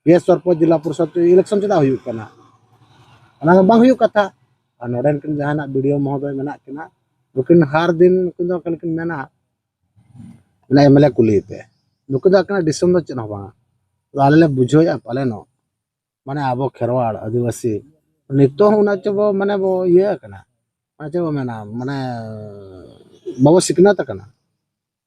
ᱯᱤ ᱮᱥ ᱥᱚᱨᱯᱚᱧᱪ, ᱡᱤᱞᱟ ᱯᱚᱨᱤᱥᱚᱫ election ᱪᱮᱫᱟᱜ ᱦᱩᱭᱩᱜ ᱠᱟᱱᱟ? ᱚᱱᱟ ᱫᱚ ᱵᱟᱝ ᱦᱩᱭᱩᱜ ᱠᱟᱛᱷᱟ᱾ ᱟᱨ ᱱᱚᱰᱮᱱ ᱠᱤᱱ ᱡᱟᱦᱟᱸᱱᱟᱜ ᱵᱤ ᱰᱤ ᱳ ᱢᱚᱦᱳᱫᱚᱭ ᱢᱮᱱᱟᱜ ᱠᱤᱱᱟ, ᱱᱩᱠᱤᱱ ᱦᱟᱨ ᱫᱤᱱ ᱱᱩᱠᱤᱱ ᱫᱚ ᱠᱷᱟᱹᱞᱤ ᱠᱤᱱ ᱢᱮᱱᱟ, ᱚᱱᱟ ᱮᱢ ᱮᱞ ᱮ ᱠᱩᱞᱤᱭᱮ ᱯᱮ᱾ ᱱᱩᱠᱤᱱ ᱫᱚ ᱟᱹᱠᱤᱱᱟᱜ decision ᱫᱚ ᱪᱮᱫ ᱦᱚᱸ ᱵᱟᱝᱟ᱾ ᱛᱚ ᱟᱞᱮ ᱞᱮ ᱵᱩᱡᱷᱟᱹᱣᱮᱫᱼᱟ ᱯᱟᱞᱮᱱᱚᱜ, ᱢᱟᱱᱮ ᱟᱵᱚ ᱠᱷᱮᱨᱣᱟᱲ ᱟᱹᱫᱤᱵᱟᱹᱥᱤ ᱱᱤᱛᱚᱜ ᱦᱚᱸ ᱚᱱᱟ ᱪᱮ ᱵᱚ, ᱢᱟᱱᱮ ᱵᱚ ᱤᱭᱟᱹ ᱟᱠᱟᱱᱟ, ᱢᱟᱱᱮ ᱪᱮᱫ ᱵᱚ ᱢᱮᱱᱟ, ᱢᱟᱱᱮ ᱵᱟᱵᱚ ᱥᱤᱠᱷᱱᱟᱹᱛ ᱟᱠᱟᱱᱟ᱾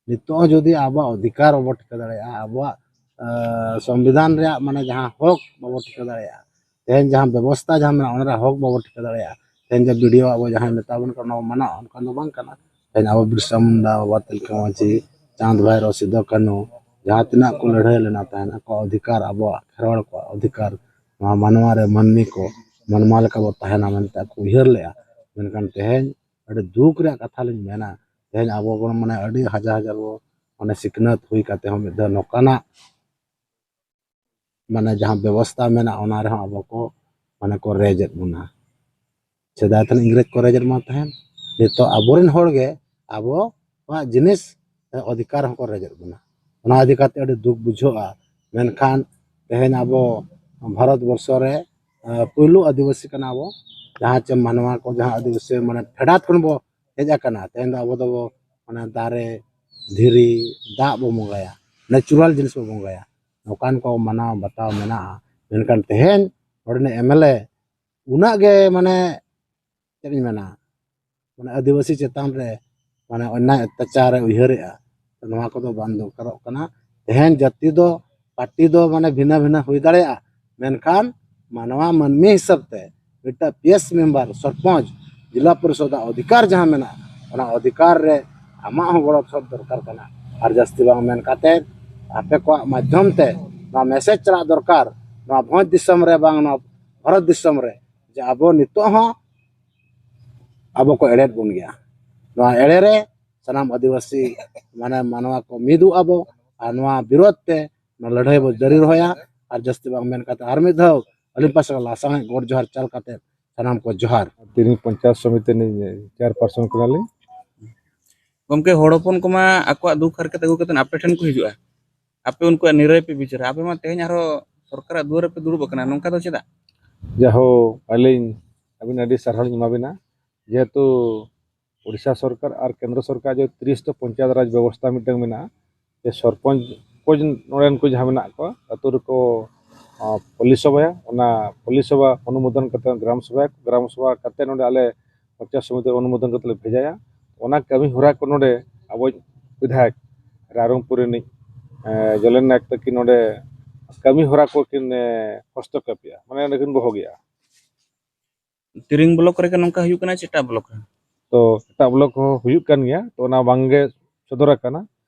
ᱱᱤᱛᱚᱜ ᱦᱚᱸ ᱡᱩᱫᱤ ᱟᱵᱚᱣᱟᱜ ᱚᱫᱷᱤᱠᱟᱨ ᱵᱟᱵᱚ ᱴᱷᱤᱠᱟᱹ ᱫᱟᱲᱮᱭᱟᱜᱼᱟ, ᱟᱵᱚᱣᱟᱜ, ᱟᱸ, ᱥᱚᱝᱵᱤᱫᱷᱟᱱ ᱨᱮᱭᱟᱜ ᱢᱟᱱᱮ ᱡᱟᱦᱟᱸ ᱦᱚᱠ ᱵᱟᱵᱚ ᱴᱷᱤᱠᱟᱹ ᱫᱟᱲᱮᱭᱟᱜᱼᱟ, ᱛᱮᱦᱮᱧ ᱡᱟᱦᱟᱸ ᱵᱮᱵᱚᱥᱛᱷᱟ ᱡᱟᱦᱟᱸ ᱢᱮᱱᱟᱜᱼᱟ, ᱚᱱᱟ ᱨᱮᱭᱟᱜ ᱦᱚᱠ ᱵᱟᱵᱚ ᱴᱷᱤᱠᱟᱹ ᱫᱟᱲᱮᱭᱟᱜᱼᱟ, ᱛᱮᱦᱮᱧ ᱡᱮ ᱵᱤ ᱰᱤ ᱳ ᱟᱵᱚ ᱡᱟᱦᱟᱸᱭ ᱢᱮᱛᱟ ᱵᱚᱱ ᱠᱟᱱᱟ, ᱚᱱᱟ ᱵᱚ ᱢᱟᱱᱟᱣᱟ, ᱚᱱᱠᱟ ᱫᱚ ᱵᱟᱝ ᱠᱟᱱᱟ᱾ ᱛᱮᱦᱮᱧ ᱟᱵᱚ ᱵᱤᱨᱥᱟ ᱢᱩᱱᱰᱟ, ᱵᱟᱵᱟ ᱛᱤᱞᱠᱟᱹ ᱢᱟᱹᱡᱷᱤ, ᱪᱟᱸᱫᱽ ᱵᱷᱟᱭᱨᱳ, ᱥᱤᱫᱩ ᱠᱟᱹᱱᱦᱩ, ᱡᱟᱦᱟᱸ ᱛᱤᱱᱟᱹᱜ ᱠᱚ ᱞᱟᱹᱲᱦᱟᱹᱭ ᱞᱮᱱᱟ ᱛᱟᱦᱮᱸᱱ, ᱟᱠᱚᱣᱟᱜ ᱚᱫᱷᱤᱠᱟᱨ, ᱟᱵᱚᱣᱟᱜ ᱠᱷᱮᱨᱣᱟᱲ ᱠᱚᱣᱟᱜ ᱚᱫᱷᱤᱠᱟᱨ, ᱱᱚᱣᱟ ᱢᱟᱱᱣᱟ ᱨᱮ ᱢᱟᱹᱱᱢᱤ ᱠᱚ ᱢᱟᱱᱣᱟ ᱞᱮᱠᱟ ᱵᱚ ᱛᱟᱦᱮᱸᱱᱟ ᱢᱮᱱᱛᱮ ᱠᱚ ᱩᱭᱦᱟᱹᱨ ᱞᱮᱫᱼᱟ᱾ ᱢᱮᱱᱠᱷᱟᱱ ᱛᱮᱦᱮᱧ ᱟᱹᱰᱤ ᱫᱩᱠ ᱨᱮᱭᱟᱜ ᱠᱟᱛᱷᱟ ᱞᱤᱧ ᱢᱮᱱᱟ, ᱛᱮᱦᱮᱧ ᱟᱵᱚ ᱵᱚᱱ, ᱢᱟᱱᱮ, ᱟᱹᱰᱤ ᱦᱟᱡᱟᱨ ᱦᱟᱡᱟᱨ ᱵᱚ, ᱢᱟᱱᱮ, ᱥᱤᱠᱷᱱᱟᱹᱛ ᱦᱩᱭ ᱠᱟᱛᱮ ᱦᱚᱸ ᱢᱤᱫ ᱫᱷᱟᱣ ᱱᱚᱝᱠᱟᱱᱟᱜ, ᱢᱟᱱᱮ, ᱡᱟᱦᱟᱸ ᱵᱮᱵᱚᱥᱛᱷᱟ ᱢᱮᱱᱟᱜᱼᱟ, ᱚᱱᱟ ᱨᱮᱦᱚᱸ ᱟᱵᱚ ᱠᱚ, ᱢᱟᱱᱮ, ᱠᱚ ᱨᱮᱡᱮᱫ ᱵᱚᱱᱟ᱾ ᱥᱮᱫᱟᱭ ᱛᱟᱦᱮᱱ ᱤᱝᱨᱮᱡᱽ ᱠᱚ ᱨᱮᱡᱮᱫ ᱢᱟ ᱛᱟᱦᱮᱱ, ᱱᱤᱛᱚᱜ ᱟᱵᱚᱨᱮᱱ ᱦᱚᱲ ᱜᱮ ᱟᱵᱚᱣᱟᱜ ᱡᱤᱱᱤᱥ, ᱚᱫᱷᱤᱠᱟᱨ ᱦᱚᱸᱠᱚ ᱨᱮᱡᱮᱫ ᱵᱚᱱᱟ᱾ ᱚᱱᱟ ᱤᱫᱤ ᱠᱟᱛᱮ ᱟᱹᱰᱤ ᱫᱩᱠ ᱵᱩᱡᱷᱟᱹᱜᱼᱟ᱾ ᱢᱮᱱᱠᱷᱟᱱ ᱛᱮᱦᱮᱧ ᱟᱵᱚ ᱵᱷᱟᱨᱚᱛ ᱵᱚᱨᱥᱚ ᱨᱮ, ᱟᱸ, ᱯᱩᱭᱞᱩ ᱟᱹᱫᱤᱵᱟᱹᱥᱤ ᱠᱟᱱᱟ ᱵᱚ, ᱡᱟᱦᱟᱸ ᱪᱮ ᱢᱟᱱᱣᱟ ᱠᱚ, ᱡᱟᱦᱟᱸ ᱟᱹᱫᱤᱵᱟᱹᱥᱤ, ᱢᱟᱱᱮ, ᱯᱷᱮᱰᱟᱛ ᱠᱷᱚᱱ ᱵᱚ ᱦᱮᱡ ᱟᱠᱟᱱᱟ᱾ ᱛᱮᱦᱮᱧ ᱫᱚ ᱟᱵᱚ ᱫᱚᱵᱚ, ᱢᱟᱱᱮ, ᱫᱟᱨᱮ, ᱫᱷᱤᱨᱤ, ᱫᱟᱜ ᱵᱚ ᱵᱚᱸᱜᱟᱭᱟ, natural ᱡᱤᱱᱤᱥ ᱵᱚ ᱵᱚᱸᱜᱟᱭᱟ᱾ ᱱᱚᱝᱠᱟᱱ ᱠᱚ ᱢᱟᱱᱟᱣ ᱵᱟᱛᱟᱣ ᱢᱮᱱᱟᱜᱼᱟ᱾ ᱢᱮᱱᱠᱷᱟᱱ ᱛᱮᱦᱮᱧ ᱱᱚᱰᱮᱱᱤᱡ ᱮᱢ ᱮᱞ ᱮ ᱩᱱᱟᱹᱜ ᱜᱮ, ᱢᱟᱱᱮ, ᱪᱮᱫ ᱤᱧ ᱢᱮᱱᱟ, ᱢᱟᱱᱮ, ᱟᱹᱫᱤᱵᱟᱹᱥᱤ ᱪᱮᱛᱟᱱ ᱨᱮ, ᱢᱟᱱᱮ, ᱚᱱᱱᱟᱭ ᱚᱛᱛᱟᱪᱟᱨ ᱮ ᱩᱭᱦᱟᱹᱨᱮᱜᱼᱟ᱾ ᱛᱚ ᱱᱚᱣᱟ ᱠᱚᱫᱚ ᱵᱟᱝ ᱫᱚᱨᱠᱟᱨᱚᱜ ᱠᱟᱱᱟ᱾ ᱛᱮᱦᱮᱧ ᱡᱟᱹᱛᱤ ᱫᱚ, ᱯᱟᱹᱨᱴᱤ ᱫᱚ, ᱢᱟᱱᱮ, ᱵᱷᱤᱱᱟᱹ ᱵᱷᱤᱱᱟᱹ ᱦᱩᱭ ᱫᱟᱲᱮᱭᱟᱜᱼᱟ, ᱢᱮᱱᱠᱷᱟᱱ ᱢᱟᱱᱣᱟ ᱢᱟᱹᱱᱢᱤ ᱦᱤᱥᱟᱹᱵ ᱛᱮ ᱢᱤᱫᱴᱟᱝ ᱯᱤ ᱮᱥ ᱢᱮᱢᱵᱟᱨ, ᱥᱚᱨᱯᱚᱧᱪ, ᱡᱮᱞᱟ ᱯᱚᱨᱤᱥᱚᱫᱟᱜ ᱚᱫᱷᱤᱠᱟᱨ ᱡᱟᱦᱟᱸ ᱢᱮᱱᱟᱜᱼᱟ, ᱚᱱᱟ ᱚᱫᱷᱤᱠᱟᱨ ᱨᱮ ᱟᱢᱟᱜ ᱦᱚᱸ ᱜᱚᱲᱚ ᱥᱚᱯᱚᱦᱚᱫ ᱫᱚᱨᱠᱟᱨ ᱠᱟᱱᱟ᱾ ᱟᱨ ᱡᱟᱹᱥᱛᱤ ᱵᱟᱝ ᱢᱮᱱ ᱠᱟᱛᱮ, ᱟᱯᱮ ᱠᱚᱣᱟᱜ ᱢᱟᱫᱽᱫᱷᱚᱢ ᱛᱮ ᱱᱚᱣᱟ ᱢᱮᱥᱮᱡᱽ ᱪᱟᱞᱟᱜ ᱫᱚᱨᱠᱟᱨ, ᱱᱚᱣᱟ ᱵᱷᱚᱸᱡᱽ ᱫᱤᱥᱚᱢ ᱨᱮ ᱵᱟᱝ ᱱᱚᱣᱟ ᱵᱷᱟᱨᱚᱛ ᱫᱤᱥᱚᱢ ᱨᱮ, ᱡᱮ ᱟᱵᱚ ᱱᱤᱛᱚᱜ ᱦᱚᱸ ᱟᱵᱚ ᱠᱚ ᱮᱲᱮᱭᱮᱫ ᱵᱚᱱ ᱜᱮᱭᱟ᱾ ᱱᱚᱣᱟ ᱮᱲᱮ ᱨᱮ ᱥᱟᱱᱟᱢ ᱟᱹᱫᱤᱵᱟᱹᱥᱤ ᱢᱟᱱᱮ ᱢᱟᱱᱣᱟ ᱠᱚ ᱢᱤᱫᱚᱜ ᱟᱵᱚ ᱟᱨ ᱱᱚᱣᱟ ᱵᱤᱨᱳᱫᱷ ᱛᱮ ᱱᱚᱣᱟ ᱞᱟᱹᱲᱦᱟᱹᱭ ᱵᱚ ᱡᱟᱹᱨᱤ ᱨᱚᱦᱚᱭᱟ᱾ ᱟᱨ ᱡᱟᱹᱥᱛᱤ ᱵᱟᱝ ᱢᱮᱱ ᱠᱟᱛᱮ ᱟᱨ ᱢᱤᱫ ᱫᱷᱟᱣ ᱟᱹᱞᱤᱧ ᱯᱟᱥᱴᱟ ᱠᱷᱚᱱ ᱞᱟᱥᱟᱬᱦᱮᱫ ᱜᱚᱰ ᱡᱚᱦᱟᱨ ᱪᱟᱞ ᱠᱟᱛᱮ ᱥᱟᱱᱟᱢ ᱠᱚ ᱡᱚᱦᱟᱨ᱾ ᱛᱮᱦᱮᱧ ᱯᱚᱧᱪᱟᱭᱮᱛ ᱥᱚᱢᱤᱛᱤ ᱨᱤᱱᱤᱡ ᱪᱮᱭᱟᱨᱯᱟᱨᱥᱚᱱ ᱠᱟᱱᱟᱞᱤᱧ᱾ ᱜᱚᱢᱠᱮ, ᱦᱚᱲ ᱦᱚᱯᱚᱱ ᱠᱚᱢᱟ ᱟᱠᱚᱣᱟᱜ ᱫᱩᱠ ᱦᱟᱨᱠᱮᱛ ᱟᱹᱜᱩ ᱠᱟᱛᱮ ᱟᱯᱮ ᱴᱷᱮᱱ ᱠᱚ ᱦᱤᱡᱩᱜᱼᱟ, ᱟᱯᱮ ᱩᱱᱠᱩᱣᱟᱜ ᱱᱤᱨᱟᱹᱭ ᱯᱮ ᱵᱤᱪᱟᱹᱨᱟ᱾ ᱟᱯᱮ ᱢᱟ ᱛᱮᱦᱮᱧ ᱟᱨᱦᱚᱸ ᱥᱚᱨᱠᱟᱨᱟᱜ ᱫᱩᱣᱟᱹᱨ ᱨᱮᱯᱮ ᱫᱩᱲᱩᱵ ᱟᱠᱟᱱᱟ, ᱱᱚᱝᱠᱟ ᱫᱚ ᱪᱮᱫᱟᱜ? ᱡᱟᱦᱳ, ᱟᱹᱞᱤᱧ ᱟᱹᱵᱤᱱ ᱟᱹᱰᱤ ᱥᱟᱨᱦᱟᱣ ᱞᱤᱧ ᱮᱢᱟᱵᱤᱱᱟ, ᱡᱮᱦᱮᱛᱩ ᱳᱰᱤᱥᱟ ᱥᱚᱨᱠᱟᱨ ᱟᱨ ᱠᱮᱱᱫᱨᱚ ᱥᱚᱨᱠᱟᱨ ᱡᱮ ᱛᱤᱨᱤᱥ ᱛᱚ ᱯᱚᱧᱪᱟᱭᱮᱛ ᱨᱟᱡᱽ ᱵᱮᱵᱚᱥᱛᱷᱟ ᱢᱤᱫᱴᱟᱝ ᱢᱮᱱᱟᱜᱼᱟ, ᱡᱮ ᱥᱚᱨᱯᱚᱧᱪ ᱠᱚ ᱱᱚᱰᱮᱱ ᱠᱚ ᱡᱟᱦᱟᱸ ᱢᱮᱱᱟᱜ ᱠᱚᱣᱟ ᱟᱹᱛᱩ ᱨᱮᱠᱚ, ᱟ, ᱯᱚᱞᱞᱤ ᱥᱚᱵᱷᱟᱭᱟ, ᱚᱱᱟ ᱯᱚᱞᱞᱤ ᱥᱚᱵᱷᱟ ᱚᱱᱩᱢᱳᱫᱚᱱ ᱠᱟᱛᱮ ᱜᱨᱟᱢ ᱥᱚᱵᱷᱟᱭᱟ, ᱜᱨᱟᱢ ᱥᱚᱵᱷᱟ ᱠᱟᱛᱮ ᱱᱚᱰᱮ ᱟᱞᱮ ᱯᱚᱧᱪᱟᱭᱮᱛ ᱥᱚᱢᱤᱛᱤ ᱚᱱᱩᱢᱳᱫᱚᱱ ᱠᱟᱛᱮ ᱞᱮ ᱵᱷᱮᱡᱟᱭᱟ᱾ ᱚᱱᱟ ᱠᱟᱹᱢᱤ ᱦᱚᱨᱟ ᱠᱚ ᱱᱚᱰᱮ ᱟᱵᱚᱭᱤᱡ ᱵᱤᱫᱷᱟᱭᱚᱠ ᱨᱟᱭᱨᱚᱝᱯᱩᱨ ᱨᱤᱱᱤᱡ, ᱮ, ᱡᱚᱞᱮᱱ ᱱᱟᱭᱮᱠ ᱛᱟᱹᱠᱤᱱ ᱱᱚᱰᱮ ᱠᱟᱹᱢᱤ ᱦᱚᱨᱟ ᱠᱚ ᱠᱤᱱ, ᱮ, ᱦᱚᱥᱛᱚᱠᱷᱮᱯᱮᱜᱼᱟ, ᱢᱟᱱᱮ ᱚᱸᱰᱮ ᱠᱤᱱ ᱵᱚᱦᱚᱜᱮᱜᱼᱟ᱾ ᱛᱤᱨᱤᱝ ᱵᱞᱚᱠ ᱨᱮᱜᱮ ᱱᱚᱝᱠᱟ ᱦᱩᱭᱩᱜ ᱠᱟᱱᱟ ᱪᱮ ᱮᱴᱟᱜ ᱵᱞᱚᱠ ᱨᱮ? ᱛᱚ ᱮᱴᱟᱜ ᱵᱞᱚᱠ ᱦᱚᱸ ᱦᱩᱭᱩᱜ ᱠᱟᱱ ᱜᱮᱭᱟ, ᱛᱚ ᱚᱱᱟ ᱵᱟᱝᱜᱮ ᱥᱚᱫᱚᱨ ᱟᱠᱟᱱᱟ᱾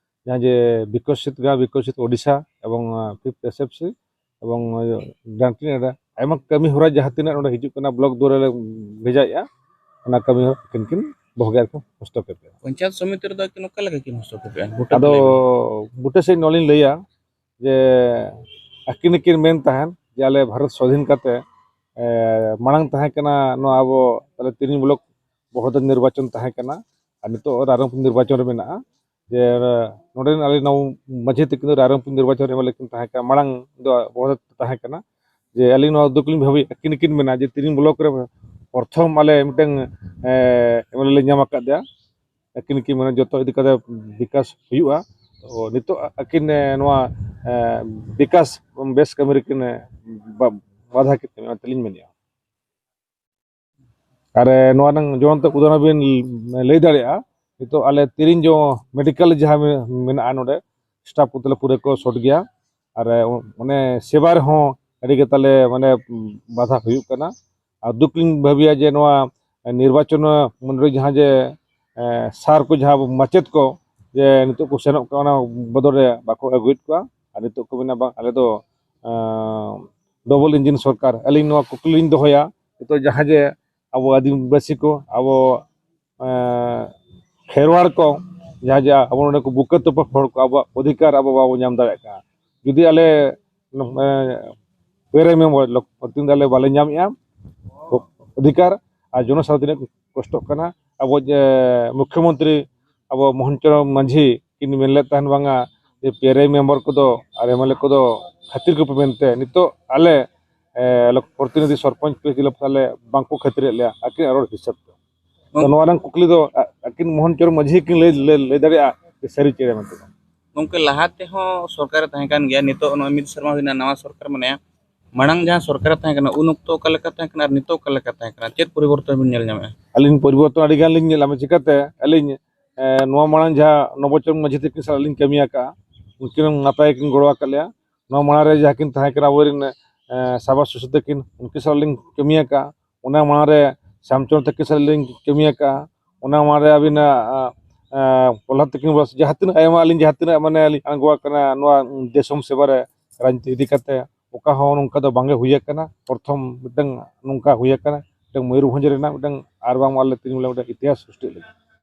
ᱡᱟᱦᱟᱸ ᱡᱮ ᱵᱤᱠᱚᱥᱤᱛ ᱜᱟᱶ, ᱵᱤᱠᱚᱥᱤᱛ ᱳᱰᱤᱥᱟ ᱮᱵᱚᱝ, ᱟ, ᱯᱷᱤᱯᱛᱷ ᱮᱥ ᱮᱯᱷ ᱥᱤ ᱮᱵᱚᱝ, ᱟ, ᱰᱟᱱᱴᱤᱱ ᱮᱰᱟ ᱟᱭᱢᱟ ᱠᱟᱹᱢᱤ ᱦᱚᱨᱟ ᱡᱟᱦᱟᱸ ᱛᱤᱱᱟᱹᱜ ᱱᱚᱰᱮ ᱦᱤᱡᱩᱜ ᱠᱟᱱᱟ, ᱵᱞᱚᱠ ᱫᱩᱣᱟᱹᱨ ᱨᱮᱞᱮ ᱵᱷᱮᱡᱟᱭᱮᱫᱼᱟ, ᱚᱱᱟ ᱠᱟᱹᱢᱤ ᱦᱚᱨᱟ ᱠᱤᱱ ᱠᱤᱱ ᱵᱚᱦᱚᱜᱮ ᱟᱨᱠᱤ ᱦᱚᱥᱛᱚᱠᱷᱮᱯᱮᱜᱼᱟ᱾ ᱯᱚᱧᱪᱟᱭᱮᱛ ᱥᱚᱢᱤᱛᱤ ᱨᱮᱫᱚ ᱟᱹᱠᱤᱱ ᱚᱠᱟ ᱞᱮᱠᱟ ᱠᱤᱱ ᱦᱚᱥᱛᱚᱠᱷᱮᱯᱮᱜᱼᱟ? ᱜᱚᱴᱟ ᱟᱫᱚ ᱛᱮ ᱞᱟᱹᱭ ᱵᱤᱱ᱾ ᱵᱩᱴᱟᱹ ᱥᱮᱫ ᱱᱚᱣᱟ ᱞᱤᱧ ᱞᱟᱹᱭᱟ, ᱡᱮ ᱟᱹᱠᱤᱱ ᱜᱮᱠᱤᱱ ᱢᱮᱱ ᱛᱟᱦᱮᱸᱫ ᱡᱮ ᱟᱞᱮ ᱵᱷᱟᱨᱚᱛ ᱥᱣᱟᱫᱷᱤᱱ ᱠᱟᱛᱮ, ᱮ, ᱢᱟᱲᱟᱝ ᱛᱟᱦᱮᱸ ᱠᱟᱱᱟ ᱱᱚᱣᱟ ᱟᱵᱚ ᱛᱟᱦᱞᱮ ᱛᱤᱨᱤᱝ ᱵᱞᱚᱠ ᱵᱚᱦᱚᱫᱟ ᱱᱤᱨᱵᱟᱪᱚᱱ ᱛᱟᱦᱮᱸ ᱠᱟᱱᱟ, ᱟᱨ ᱱᱤᱛᱚᱜ ᱨᱟᱭᱨᱚᱝᱯᱩᱨ ᱱᱤᱨᱵᱟᱪᱚᱱ ᱨᱮ ᱢᱮᱱᱟᱜᱼᱟ᱾ ᱡᱮ ᱱᱚᱰᱮ ᱨᱮᱱ ᱟᱞᱮ ᱱᱚᱣᱟ ᱢᱟᱹᱡᱷᱤ ᱛᱟᱹᱠᱤᱱ ᱫᱚ ᱨᱟᱭᱨᱚᱝᱯᱩᱨ ᱱᱤᱨᱵᱟᱪᱚᱱ ᱨᱮ ᱮᱢ ᱞᱮᱠᱤᱱ ᱛᱟᱦᱮᱸ ᱠᱟᱱᱟ, ᱢᱟᱲᱟᱝ ᱫᱚ ᱵᱚᱦᱚᱫᱟ ᱛᱟᱦᱮᱸ ᱠᱟᱱᱟ᱾ ᱡᱮ ᱟᱹᱞᱤᱧ ᱱᱚᱣᱟ ᱫᱩᱠ ᱞᱤᱧ ᱵᱷᱟᱹᱵᱤᱭᱮᱫᱼᱟ, ᱟᱹᱠᱤᱱ ᱠᱤᱱ ᱢᱮᱱᱟ ᱡᱮ ᱛᱤᱨᱤᱝ ᱵᱞᱚᱠ ᱨᱮ ᱯᱨᱚᱛᱷᱚᱢ ᱟᱞᱮ ᱢᱤᱫᱴᱟᱝ, ᱮ, ᱮᱢ ᱮᱞ ᱮ ᱞᱮ ᱧᱟᱢ ᱟᱠᱟᱫᱮᱭᱟ, ᱟᱹᱠᱤᱱ ᱠᱤᱱ ᱢᱮᱱᱟ ᱡᱚᱛᱚ ᱤᱫᱤ ᱠᱟᱛᱮ ᱵᱤᱠᱟᱥ ᱦᱩᱭᱩᱜᱼᱟ᱾ ᱛᱚ ᱱᱤᱛᱚᱜ ᱟᱹᱠᱤᱱ, ᱮ, ᱱᱚᱣᱟ, ᱮ, ᱵᱤᱠᱟᱥ ᱵᱮᱥ ᱠᱟᱹᱢᱤ ᱨᱮᱠᱤᱱ, ᱮ, ᱵᱟ-, ᱵᱟᱫᱷᱟ ᱠᱤᱱ ᱮᱢᱟ, ᱛᱮᱞᱤᱧ ᱢᱮᱱᱮᱫᱼᱟ᱾ ᱟᱨ, ᱮ, ᱱᱚᱣᱟ ᱨᱮᱱᱟᱝ ᱡᱚᱭᱚᱱᱛᱚ ᱩᱫᱟᱦᱚᱨᱚᱱ ᱵᱤᱱ ᱞᱟᱹᱭ ᱫᱟᱲᱮᱭᱟᱜᱼᱟ, ᱱᱤᱛᱚᱜ ᱟᱞᱮ ᱛᱤᱨᱤᱝ ᱡᱚ ᱢᱮᱰᱤᱠᱮᱞ ᱡᱟᱦᱟᱸ ᱢᱮ-, ᱢᱮᱱᱟᱜᱼᱟ ᱱᱚᱰᱮ, ᱥᱴᱟᱯ ᱠᱚ ᱛᱟᱞᱮ ᱯᱩᱨᱟᱹ ᱠᱚ ᱥᱚᱴ ᱜᱮᱭᱟ᱾ ᱟᱨ, ᱮ, ᱚᱱᱮ ᱥᱮᱵᱟ ᱨᱮᱦᱚᱸ ᱟᱹᱰᱤ ᱜᱮ ᱛᱟᱞᱮ ᱢᱟᱱᱮ ᱵᱟᱫᱷᱟ ᱦᱩᱭᱩᱜ ᱠᱟᱱᱟ᱾ ᱟᱨ ᱫᱩᱠ ᱞᱤᱧ ᱵᱷᱟᱹᱵᱤᱭᱟ ᱡᱮ ᱱᱚᱣᱟ ᱱᱤᱨᱵᱟᱪᱚᱱ ᱢᱚᱱᱰᱚᱞᱤ ᱡᱟᱦᱟᱸ ᱡᱮ, ᱮ, ᱥᱟᱨ ᱠᱚ ᱡᱟᱦᱟᱸ ᱢᱟᱪᱮᱫ ᱠᱚ ᱡᱮ ᱱᱤᱛᱚᱜ ᱠᱚ ᱥᱮᱱᱚᱜ ᱠᱟᱱᱟ, ᱚᱱᱟ ᱵᱚᱫᱚᱞ ᱨᱮ ᱵᱟᱠᱚ ᱟᱹᱜᱩᱭᱮᱫ ᱠᱚᱣᱟ᱾ ᱟᱨ ᱱᱤᱛᱚᱜ ᱠᱚ ᱢᱮᱱᱟ ᱵᱟᱝ, ᱟᱞᱮ ᱫᱚ, ᱮ, ᱰᱚᱵᱚᱞ ᱤᱧᱡᱤᱱ ᱥᱚᱨᱠᱟᱨ᱾ ᱟᱹᱞᱤᱧ ᱱᱚᱣᱟ ᱠᱩᱠᱞᱤ ᱞᱤᱧ ᱫᱚᱦᱚᱭᱟ, ᱱᱤᱛᱚᱜ ᱡᱟᱦᱟᱸ ᱡᱮ ᱟᱵᱚ ᱟᱹᱫᱤᱵᱟᱹᱥᱤ ᱠᱚ, ᱟᱵᱚ, ᱮᱸ, ᱠᱷᱮᱨᱣᱟᱲ ᱠᱚ, ᱡᱟᱦᱟᱸ ᱡᱮ ᱟᱵᱚ ᱱᱚᱰᱮ ᱠᱚ ᱵᱩᱠᱟᱹ ᱛᱚᱯᱟ ᱦᱚᱲ ᱠᱚ, ᱟᱵᱚᱣᱟᱜ ᱚᱫᱷᱤᱠᱟᱨ ᱟᱵᱚ ᱵᱟᱵᱚ ᱧᱟᱢ ᱫᱟᱲᱮᱭᱟᱜ ᱠᱟᱱᱟ᱾ ᱡᱩᱫᱤ ᱟᱞᱮ, ᱮᱸ, ᱯᱮᱨᱮ ᱢᱮᱢᱵᱚᱨ ᱞᱚᱠ-, ᱯᱨᱚᱛᱤᱱᱤᱫᱷᱤ ᱟᱞᱮ ᱵᱟᱞᱮ ᱧᱟᱢᱮᱜᱼᱟ ᱚᱫᱷᱤᱠᱟᱨ, ᱟᱨ ᱡᱚᱱᱚᱥᱟᱫᱷᱟᱨᱚᱱ ᱛᱤᱱᱟᱹᱜ ᱠᱚᱥᱴᱚᱜ ᱠᱟᱱᱟ᱾ ᱟᱵᱚ ᱡᱮ ᱢᱩᱠᱷᱭᱚᱢᱚᱱᱛᱨᱤ ᱟᱵᱚ ᱢᱳᱦᱚᱱ ᱪᱚᱨᱚᱬ ᱢᱟᱹᱡᱷᱤ ᱠᱤᱱ ᱢᱮᱱ ᱞᱮᱫ ᱛᱟᱦᱮᱱ, ᱵᱟᱝᱟ ᱡᱮ ᱯᱮᱨᱮ ᱢᱮᱢᱵᱚᱨ ᱠᱚᱫᱚ ᱟᱨ ᱮᱢᱮᱞᱮ ᱠᱚᱫᱚ ᱠᱷᱟᱹᱛᱤᱨ ᱠᱚᱯᱮ ᱢᱮᱱᱛᱮ, ᱱᱤᱛᱚᱜ ᱟᱞᱮ, ᱮ, ᱞᱚᱠ-, ᱯᱨᱚᱛᱤᱱᱤᱫᱷᱤ ᱥᱚᱨᱯᱚᱧᱪ ᱯᱮ ᱡᱤᱞᱟᱹ ᱯᱟᱥᱟ ᱞᱮ ᱵᱟᱝᱠᱚ ᱠᱷᱟᱹᱛᱤᱨᱮᱫ ᱞᱮᱭᱟ ᱟᱹᱠᱤᱱ ᱨᱚᱲ ᱦᱤᱥᱟᱹᱵ ᱛᱮ᱾ ᱛᱚ ᱜᱚᱝ- ᱱᱚᱣᱟ ᱨᱮᱱᱟᱜ ᱠᱩᱠᱞᱤ ᱫᱚ ᱟ-, ᱟᱹᱠᱤᱱ ᱢᱳᱦᱚᱱ ᱪᱚᱨᱚᱬ ᱢᱟᱹᱡᱷᱤ ᱠᱤᱱ ᱞᱟᱹᱭ, ᱞᱟᱹᱭ, ᱞᱟᱹᱭ ᱫᱟᱲᱮᱭᱟᱜᱼᱟ ᱡᱮ ᱥᱟᱹᱨᱤ ᱪᱮ ᱮᱲᱮ ᱢᱮᱱᱛᱮ ᱫᱚ᱾ ᱜᱚᱝᱠᱮ, ᱞᱟᱦᱟ ᱛᱮᱦᱚᱸ ᱥᱚᱨᱠᱟᱨᱮ ᱛᱟᱦᱮᱸ ᱠᱟᱱ ᱜᱮᱭᱟ, ᱱᱤᱛᱚᱜ ᱱᱚᱜᱼᱚᱭ ᱢᱤᱫ ᱥᱮᱨᱢᱟ ᱦᱩᱭᱱᱟ ᱱᱟᱣᱟ ᱥᱚᱨᱠᱟᱨ ᱢᱟᱱᱮ, ᱢᱟᱲᱟᱝ ᱡᱟᱦᱟᱸ ᱥᱚᱨᱠᱟᱨᱮ ᱛᱟᱦᱮᱸ ᱠᱟᱱᱟ ᱩᱱ ᱚᱠᱛᱚ ᱚᱠᱟ ᱞᱮᱠᱟ ᱛᱟᱦᱮᱸ ᱠᱟᱱᱟ ᱟᱨ ᱱᱤᱛᱚᱜ ᱚᱠᱟ ᱞᱮᱠᱟ ᱛᱟᱦᱮᱸ ᱠᱟᱱᱟ, ᱪᱮᱫ ᱯᱚᱨᱤᱵᱚᱨᱛᱚᱱ ᱵᱤᱱ ᱧᱮᱞ ᱧᱟᱢᱮᱫᱼᱟ? ᱟᱹᱞᱤᱧ ᱯᱚᱨᱤᱵᱚᱨᱛᱚᱱ ᱟᱹᱰᱤ ᱜᱟᱱ ᱞᱤᱧ ᱧᱮᱞᱟ᱾ ᱪᱤᱠᱟᱹᱛᱮ ᱟᱹᱞᱤᱧ, ᱮ, ᱱᱚᱣᱟ ᱢᱟᱲᱟᱝ ᱡᱟᱦᱟᱸ ᱱᱚᱵᱚᱪᱚᱨᱚᱱ ᱢᱟᱹᱡᱷᱤ ᱛᱟᱹᱠᱤᱱ ᱥᱟᱞᱟᱜ ᱞᱤᱧ ᱠᱟᱹᱢᱤ ᱟᱠᱟᱫᱼᱟ, ᱩᱱᱠᱤᱱ ᱱᱟᱯᱟᱭ ᱠᱤᱱ ᱜᱚᱲᱚ ᱟᱠᱟᱫ ᱞᱮᱭᱟ᱾ ᱱᱚᱣᱟ ᱢᱟᱲᱟᱝ ᱨᱮ ᱡᱟᱦᱟᱸ ᱠᱤᱱ ᱛᱟᱦᱮᱸ ᱠᱟᱱᱟ ᱟᱵᱚᱨᱮᱱ, ᱮ, ᱥᱟᱵᱟ ᱥᱩᱥᱤ ᱛᱟᱹᱠᱤᱱ, ᱩᱱᱠᱤᱱ ᱥᱟᱞᱟᱜ ᱞᱤᱧ ᱠᱟᱹᱢᱤ ᱟᱠᱟᱫᱼᱟ᱾ ᱚᱱᱟ ᱢᱟᱲᱟᱝ ᱨᱮ ᱥᱟᱢᱪᱚᱨ ᱛᱟᱹᱠᱤᱱ ᱥᱟᱞᱟᱜ ᱞᱤᱧ ᱠᱟᱹᱢᱤ ᱟᱠᱟᱫᱼᱟ᱾ ᱚᱱᱟ ᱢᱟᱲᱟᱝ ᱨᱮ ᱟᱹᱵᱤᱱᱟᱜ, ᱮ, ᱮ, ᱯᱨᱚᱦᱞᱟᱫ ᱛᱟᱹᱠᱤᱱ ᱵᱚᱭᱚᱥ ᱡᱟᱦᱟᱸ ᱛᱤᱱᱟᱹᱜ ᱟᱭᱢᱟ ᱟᱹᱞᱤᱧ ᱡᱟᱦᱟᱸ ᱛᱤᱱᱟᱹᱜ ᱢᱟᱱᱮ ᱞᱤᱧ ᱟᱬᱜᱚ ᱟᱠᱟᱱᱟ ᱱᱚᱣᱟ ᱫᱤᱥᱚᱢ ᱥᱮᱵᱟ ᱨᱮ, ᱨᱟᱡᱽᱱᱤᱛᱤ ᱤᱫᱤ ᱠᱟᱛᱮ, ᱚᱠᱟ ᱦᱚᱸ ᱱᱚᱝᱠᱟ ᱫᱚ ᱵᱟᱝᱜᱮ ᱦᱩᱭ ᱟᱠᱟᱱᱟ᱾ ᱯᱨᱚᱛᱷᱚᱢ ᱢᱤᱫᱴᱟᱝ ᱱᱚᱝᱠᱟ ᱦᱩᱭ ᱟᱠᱟᱱᱟ, ᱢᱤᱫᱴᱟᱝ ᱢᱚᱭᱩᱨᱵᱷᱚᱸᱡᱽ ᱨᱮᱱᱟᱜ ᱢᱤᱫᱴᱟᱝ ᱟᱨ ᱵᱟᱝ ᱟᱞᱮ ᱛᱤᱞᱢᱤᱧ ᱢᱤᱫᱴᱟᱝ ᱤᱛᱤᱦᱟᱥ ᱥᱨᱤᱥᱴᱤ ᱞᱟᱹᱜᱤᱫ᱾